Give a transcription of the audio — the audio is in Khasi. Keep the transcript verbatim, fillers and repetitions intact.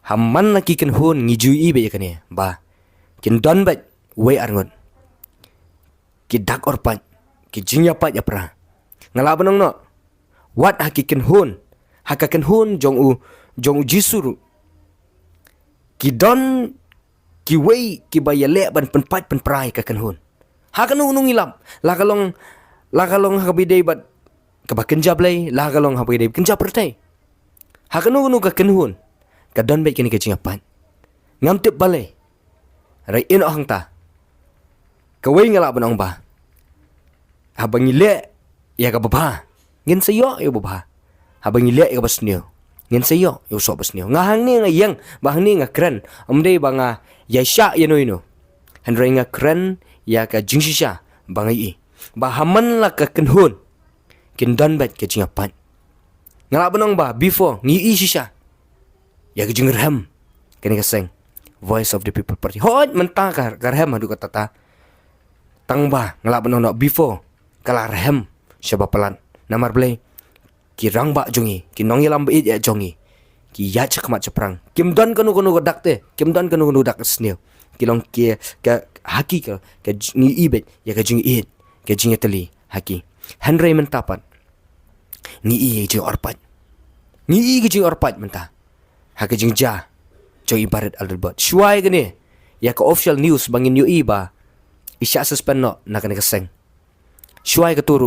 Ha man la ki kynhun ngi ju ïohi beit ïa kane ba kin don beit wei ar ngut ki dak orpait, ki jingïapait ïapra. Nga lah ban ong noh, wat ha ki kynhun, ha ka kynhun jong u, jong u Jisu ruh, ki don kiwei kiba ïaleh ban pynpait pynpra ïa ka kynhun. Ha kano kano ngi lap, la ka long, la ka long ha kaba ïadei bad kaba kynja Blei, la ka long ha kaba ïadei kynja pyrthei. Ha kano kano ka kynhun ka don beit kane ka jingïapait. Ngam tip balei. Hynrei ïa noh hangta, kawei nga lah ban ong ba haba ngi leh ïa kaba bha, ngin sa ïoh ïa kaba bha. Haba ngi leh ïa kaba sniew, ngin sa ïoh ïa u soh ba sniew. Nga hangne nga ïeng ba hangne nga kren, ym dei ba nga ïaishah ïano ïano. Hynrei nga kren ïa ka jingshisha ba nga ïohi ba ha man la ka kynhun kin don beit ka jingïapait. Nga lah ban ong ba before ngi ïohi shisha ïa ka jingrhem kane ka seng Voice of the People Party. Hooid, mynta ka, ka rhem haduh katta katta. Tang ba nga lah ban ong noh, before ka la rhem sha ba palat. Namar balei? Ki rangbah jong ngi, ki nongïalam ba ïeit jong ngi, ki ïaid sha khmat sha phrang. Kim don kano kano ka dak te, kim don kano kano ka dak sniew. Ki long ki, ka, ha ki ka, ka j-, ngi ïohi beit ïa ka jingïeit, ka jingïatylli ha ki. Hynrei mynta pat ngi ïohi ka jingorpait. Ngi ïohi ka jingorpait mynta ha ka jingjia jong i Bah Rit Adelbert. Shuwa ïa kane, ïa ka official news ba ngin ïohi ba i shah suspend noh na kane ka seng. Shuwa ïa kato